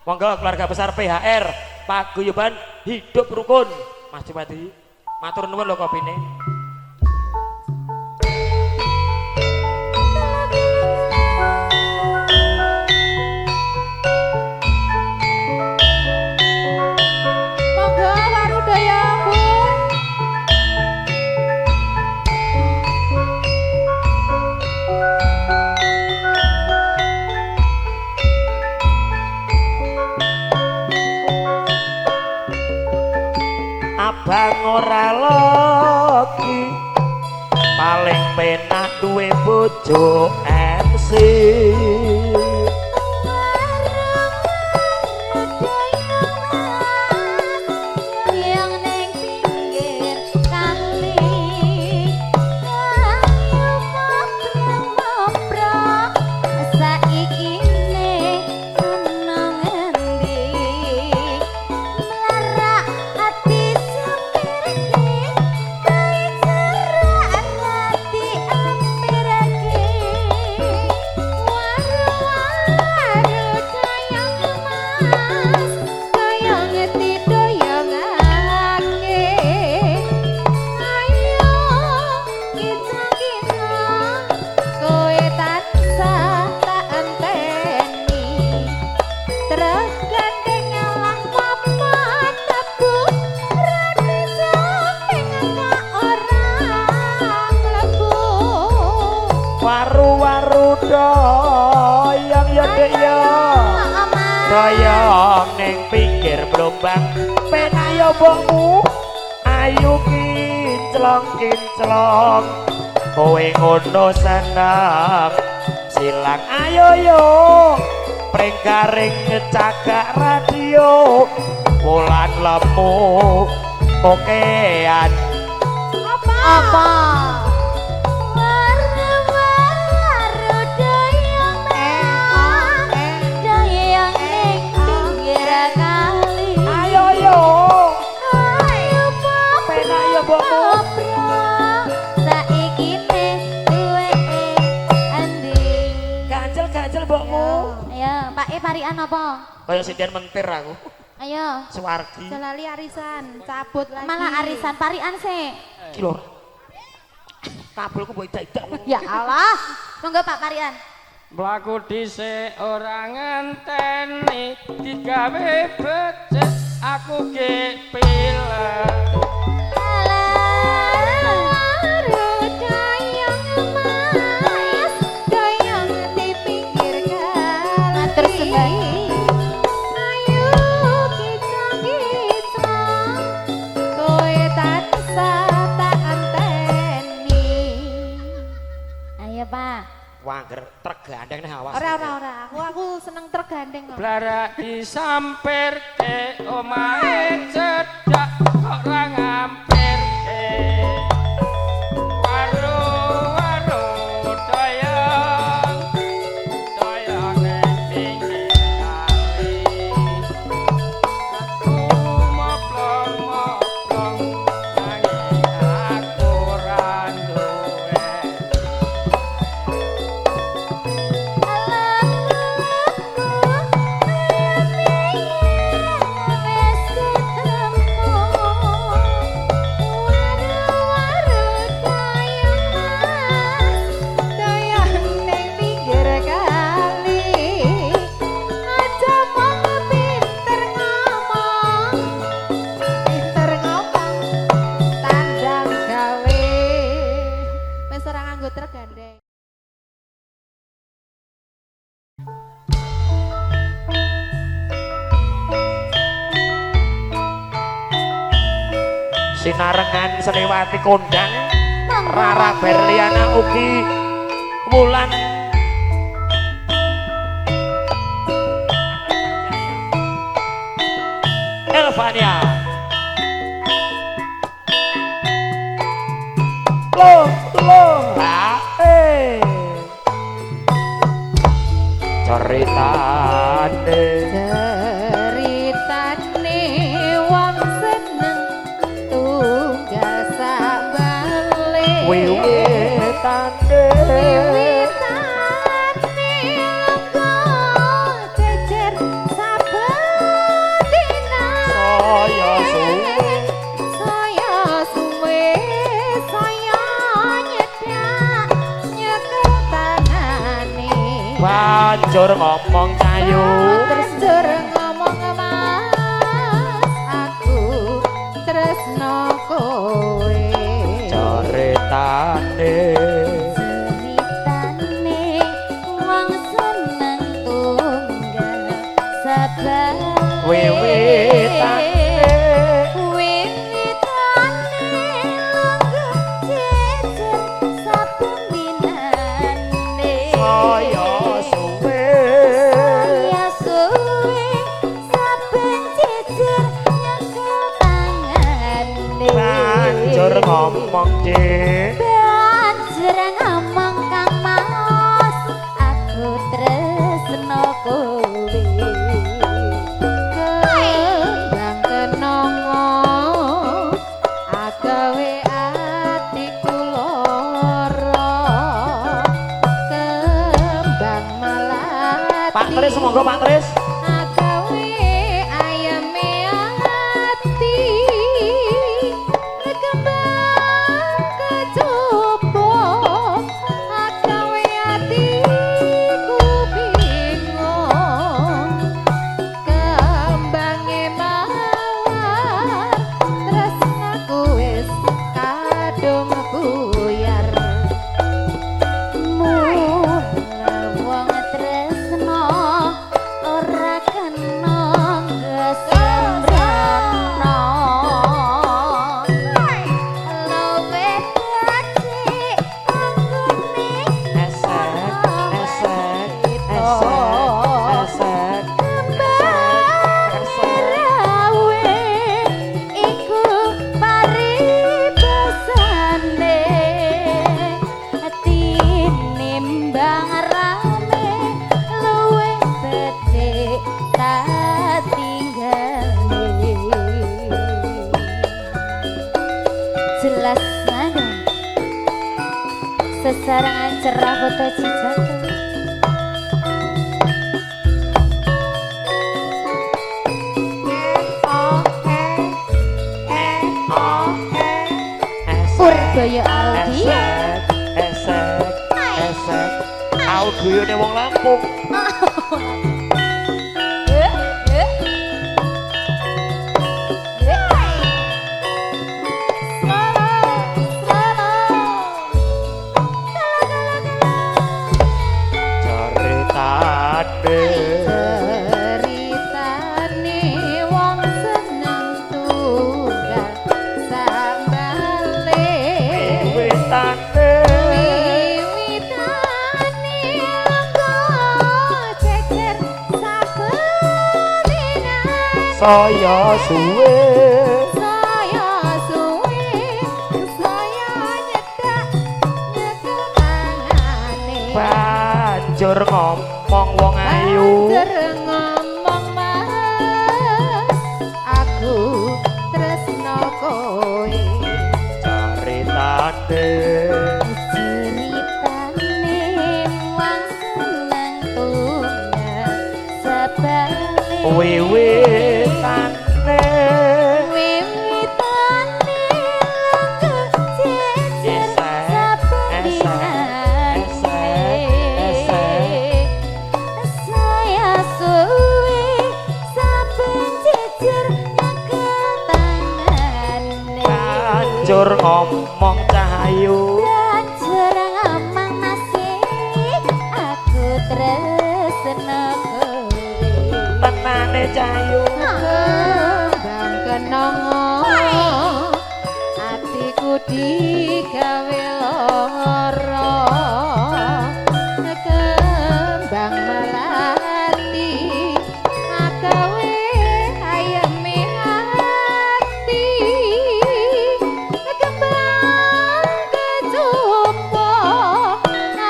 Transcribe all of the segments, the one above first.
Monggo keluarga besar PHR Paguyuban Hidup Rukun. Mas Jumadi, matur nuwun lho kopine. Monggo Warudaya, Bu. Abang ora loki, paling penak duwe bojo MC. Yang neng pinggir kali, ayo ngobrol-ngobrol, saiki ne ana ngendi? Mlarak ati sampirke, kali cerak ati ampirke. Waru-waru dayang mas, dayang didoyongake. Ayo kincang-kincang, kowe tansah tak enteni. Trek gandeng ngalah papan tebu, rani samping kak ora mlebu. Waru-waru doyong ya Dek ya. Doyong ning pinggir blombang, penak ya mbokmu. Ayu kinclong-kinclong, kowe ngono seneng. Silang ayo yo, pring garing cagak radio, wulan lemu okean. Apa? Apa? Waru-waru dayang mas, dayang ning pinggir kali. Ayo yo, Ayo penak ya mbokmu. ngobrol, saiki ne duweke endi? Ganjel-ganjel mbokmu. Ayo, Pak E parikan apa? Kaya sindian mentir aku. Ayo, Suwargi. Jelali arisan, cabut lagi. malah arisan parikan sih. Iki lho. Kabelku mbok idak-idak. Ya Allah. Monggo Pak parikan. Mlaku dhisik ora ngenteni digawe becik aku ge pilek. Waru dayang mas, dayang di pinggir kali. Matur sembah. Ayo kincang-kincang, kowe tansah tak enteni. Ayo Pak. Wangger trek gandeng nih awas. Ora ora ora, aku seneng truk gandeng kok. Blarak disampirke omahe cedhak kok ora ngampirke. Waru-waru doyong, doyong ning pinggir kali. Aku moplong-moplong nanging aku ora duwe. Wes ketemu, waru-waru dayang mas, Dayang ning pinggir kali. Aja mung pinter ngomong, pinter ngomong tandang gawe. Wis ora nganggo truk gandeng. Sinarengan Seniwati kondang, Rara Berliana ugi Wulan. Elvania. Loh, loh, ha, eh. Ceritane Ceritane wong seneng tunggal sabale. Wiwitane Wiwitane lenggo jejer. Banjur ngomong cayu. Banjur ngomong mas, aku tresno kowe. Ceritane Ceritane wong seneng tunggal sabale. Wiwitane Wiwitane lungguh jejer saben dinane. Saya suwe. Saya suwe saben jejer nyekel tangane. Banjur ngomong dik. Banjur ngomong Kang Mas, aku tresno kowe. Kembang kenongo agawe atiku lara. Kembang melati Pak Tris monggo Pak Tris. agawe ayame ati. Kembang kecoba agawe atiku bingung. Kembange mawar tresnaku wis kadung buyar. Mula wong tresno ora kena gesembrana. Luwih becik anggone Esek, esek, esek, esek. Kembang rawe iku paribasane. Tinimbang rame luwih becik tak tinggale. Jelas nada sesarangan cerah foto jejaka. Purbaya Aldia. Esek, esek, esek. Au guyone wong Lampung. Ceritane Ceritane wong seneng tunggal sambale. Wiwitane Wiwitane lungguh jejer saben dinane. saya suwe. Saya suwe, saya nyedak nyekel tangane. Banjur ngomong wong ayu. Banjur ngomong mas, aku tresno kowe. Ceritane Ceritane wong seneng tunggal sabale. Wiwitane Wiwitane lungguh jejer Esek, saben esek, dinane. esek, esek. Saya suwe saben jejer nyekel tangane. Banjur ngomong cahayu. Banjur ngomong masih aku tresno kowe. Tenane cahayu. Kembang kenongo atiku digawe lara. Kembang melati agawe ayeme ati. Kembang kecoba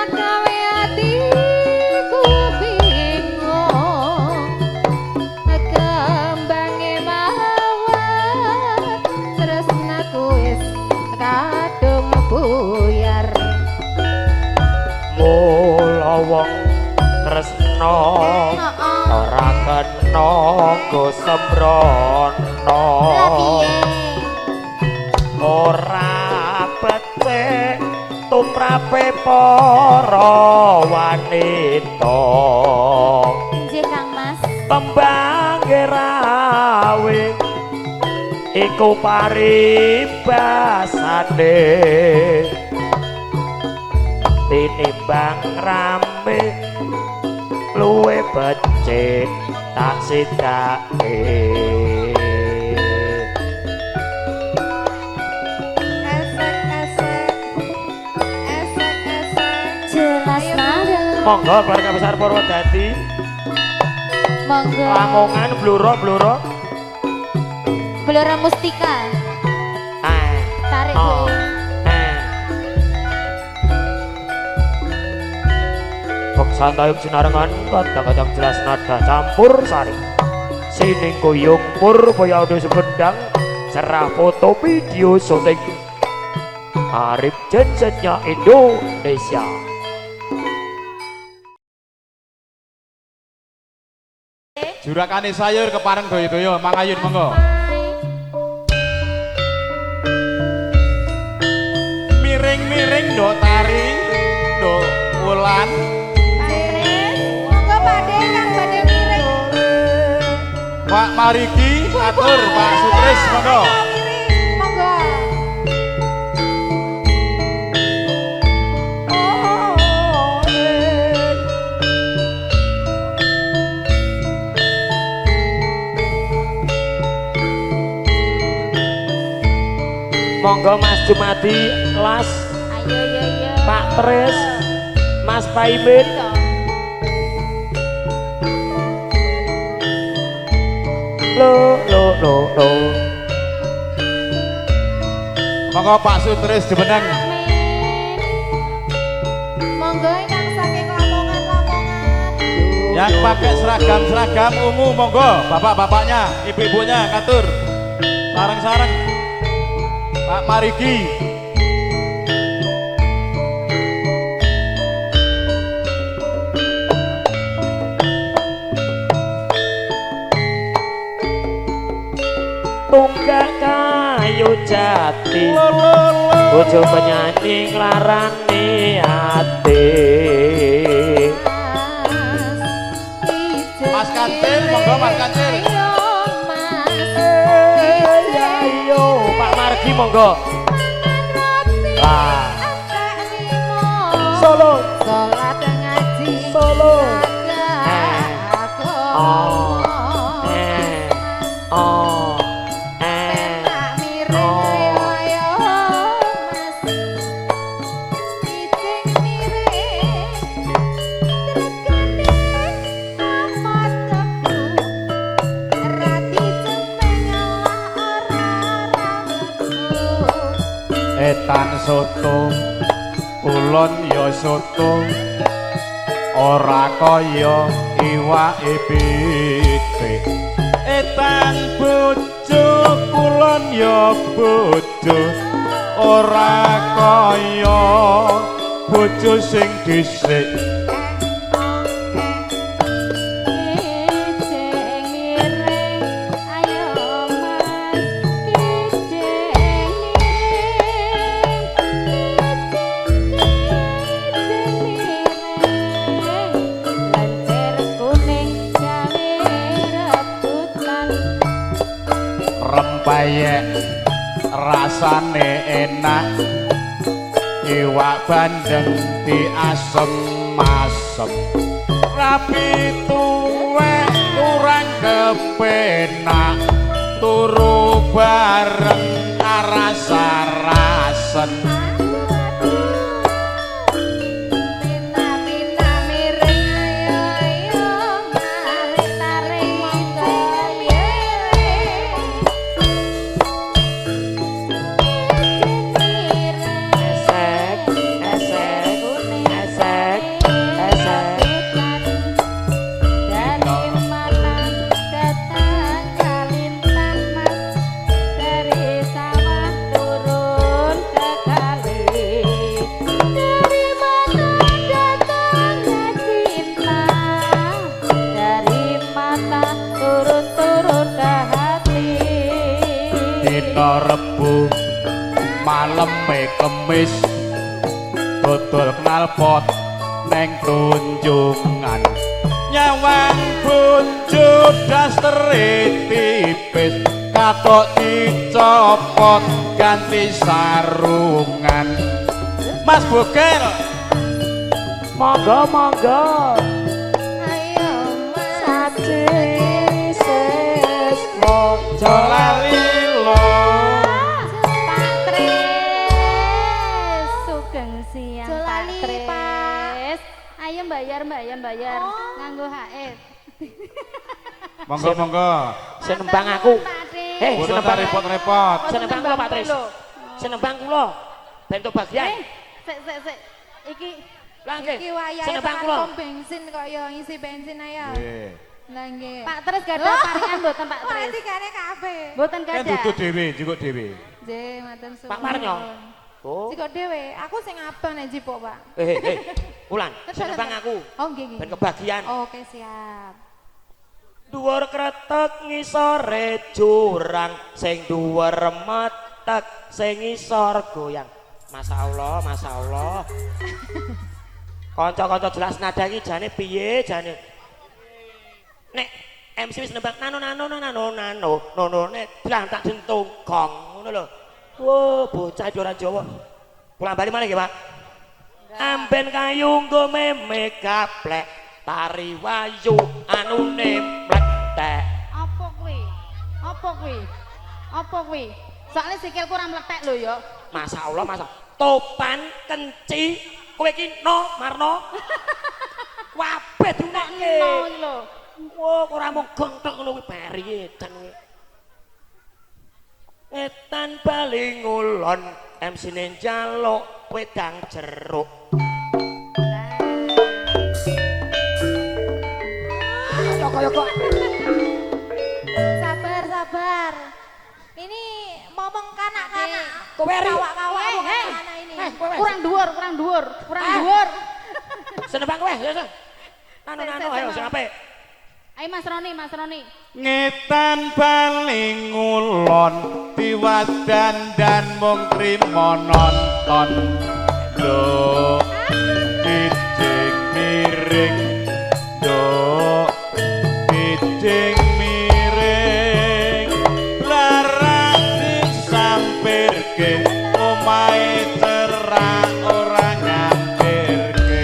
agawe atiku bingung. Kembange mawar tresnaku wis kadung buyar. Mula wong tresno ora kena go sembrono. Lah piye? Ora becik tumrape para wanita. Nggih Kang Mas. Tembange rawe iku paribasane tinimbang rame luwe becik tak sidake. Esek esek esek esek. Jelas nada. Monggo keluarga besar Purwodadi. Monggo. Lamongan Bluro Bluro. Blora Mustika. Tarik oh. Santayung sinarengan kadang-kadang jelas nada campur sari. Sining kuyung Purbaya Audio Sumedang serah foto video syuting Arif gensetnya Indonesia. Jurakane sayur kepareng doyo-doyo mangayun monggo. Miring-miring do tari do wulan. Pak Marigi atur Pak Sutris monggo. Monggo. Monggo Mas Jumadi Las. Ayo yo yo. Pak Tris, Mas Paimin. Lo lo lo lo. Monggo Pak Sutris Jumeneng. Monggo ingkang saking Lamongan-Lamongan. Yang pakai seragam-seragam ungu monggo, bapak-bapaknya, ibu-ibunya ngatur. Sareng-sareng. Pak Marigi. Tunggak kayu jati bojo penyanyi nglarani ati. Mas Kancil monggo Mas Kancil. Ayo Pak Margi monggo. Lah Solo salat ngaji Solo. Oh. Oh. Etan soto kulon ya soto ora kaya iwake pitik. Etan bojo kulon ya bojo ora kaya bojo sing dhisik. Rempeyek rasane enak iwak bandeng diasem-asem rapi tuwek kurang kepenak turu bareng aras-arasen. Rebu maleme Kemis dodol knalpot neng tunjungan nyawang bojo dastere tipis katok dicopot ganti sarungan. Mas Bogel monggo monggo. Ayo Mas Saci sesmo lali lo. Pak Tris, sugeng siang Pak Tris. Ayo bayar bayar bayar. Nganggo HF. Monggo monggo. Senembang aku. Senembang repot-repot. Senembang kula Pak Tris. Senembang kula. Bentuk bagian. Sik sik sik. Iki iki wayahe tekan pom bensin kok ya ngisi bensin ayo. Nggih. Lah nggih. Pak Tris gadah paringan mboten Pak Tris? Dikane kabeh. Mboten gadah. Kan dudu dhewe, jikuk dhewe. Nggih, matur suwun. Pak Parnyo. Oh. Jikuk dhewe, aku sing abang nek jipuk, Pak. Ulan, senembang aku. Oh nggih nggih. Ben kebagian. Oke, siap. Dhuwur kretek ngisore jurang, sing dhuwur metek sing ngisor goyang. Masyaallah, masyaallah. Kanca-kanca jelas nada iki jane piye jane. Nek MC wis nembang nano nano nano nano nono nek dlang tak dentung gong ngono lho. Wah, bocah iki ora Jawa. Pulang bali malih nggih, Pak. Amben kayu nggo meme gaplek, tari wayu anune mlethek. Apa kuwi? Apa kuwi? Apa kuwi? Soale sikilku ora mlethek lho ya. Masyaallah, masyaallah. Topan kenci kowe iki no marno. Kabeh diunekke. Lho. Wah, ora mung gong tok ngono kuwi bari edan kuwi. Ngetan bali ngulon MC-ne njaluk wedang jeruk. Kaya kok. Sabar, sabar. Ini momong kanak-kanak. Kowe ri. Kawak-kawak kanak ini. Kurang dhuwur, kurang dhuwur, kurang dhuwur. Senembang kowe, ya. Nano nano ayo sing apik. Ayo Mas Roni, Mas Roni. Ngetan bali ngulon tiwas dandan mung trimo nonton. Lho kijing miring, lho kijing miring, larang disampirke omahe cerak ora nyampirke.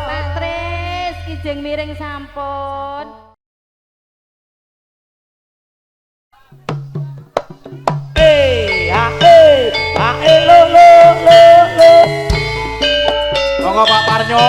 Pak Tris, kijing miring sampun. Ha e ha e lo lo lo lo. Monggo Pak Parnyo.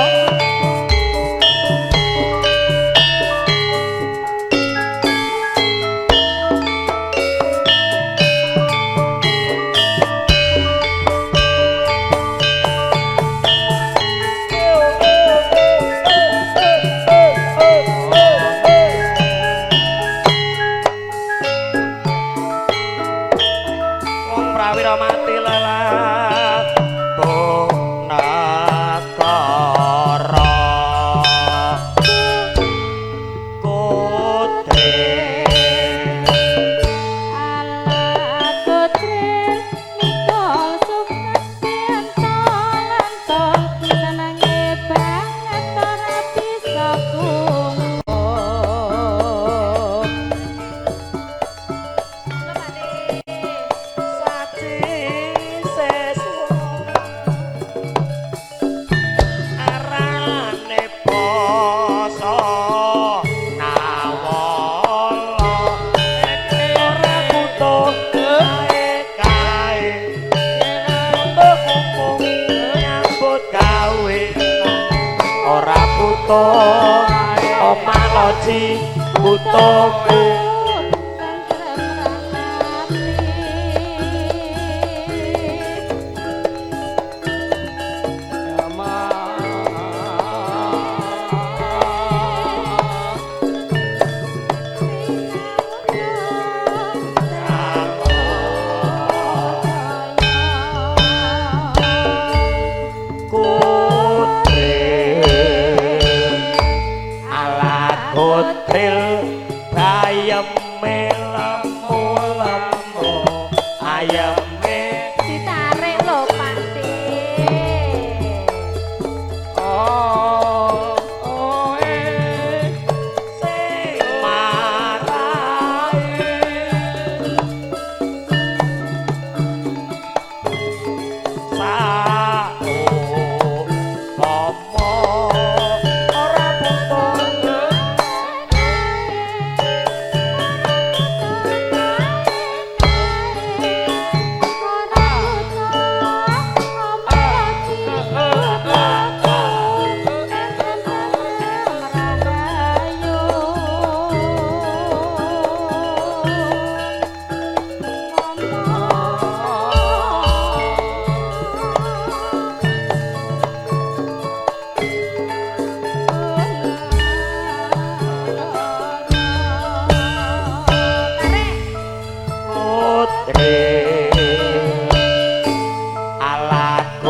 Wong prawira mati lelah Punakara Kudre Ala kudril mikol sukses antol-antol senenge banget ora bisa kungkup. Saci seswo arane basa nawala ora butuh kae kae butuh kumpul nyambut gawe ora butuh omah loji butuhku.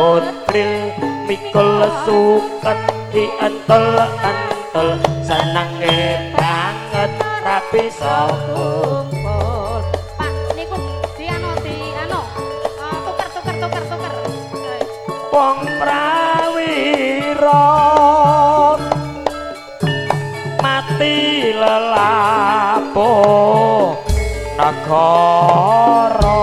bodril mikul suket dientel-entel senenge banget ra bisa kumpul. Pak niku diano diano tuker tuker tuker tuker. Wong prawira mati lelapo negara.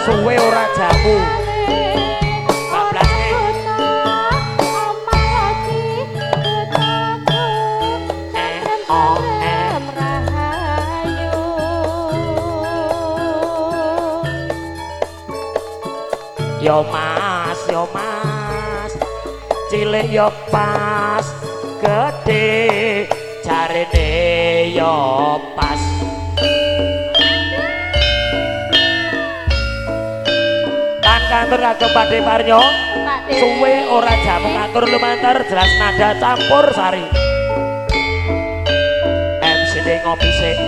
Suwe ora jamu. Yo mas, yo mas, cilik yo pas, gede jarene yo pas. Lan kantor kagem Pakde Parnyo, suwe ora jamu katur lumantar jelas nada campur sari. MC ne ngopi sik.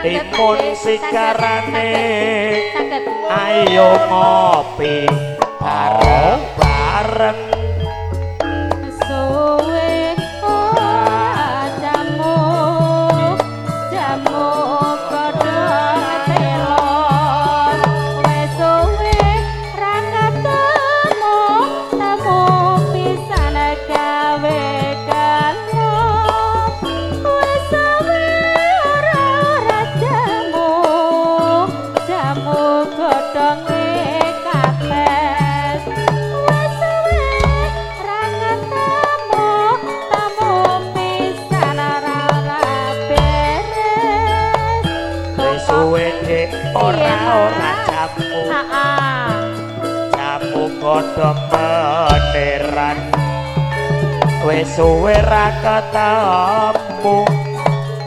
Timun sikarane ayo ngopi bareng-bareng. Suwe ora jamu jamu godhong telo wis suwe ra ketemu temu pisan gawe kalo wis suwe ora jamu jamu godhonge kates wis suwe ra ketemu temu pisan ora beres. Wis suwe dik ora ora jamu jamu godhong meniran. Wis suwe ra ketemu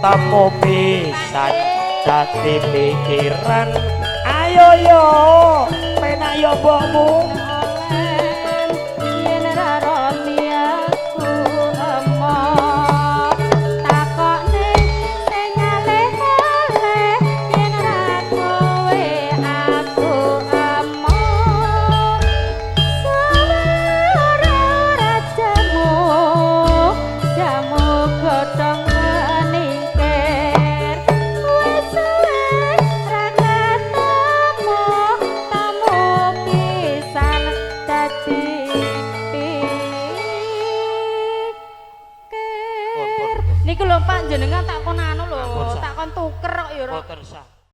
temu pisan dadi pikiran. Ayo yo penak yo mbokmu.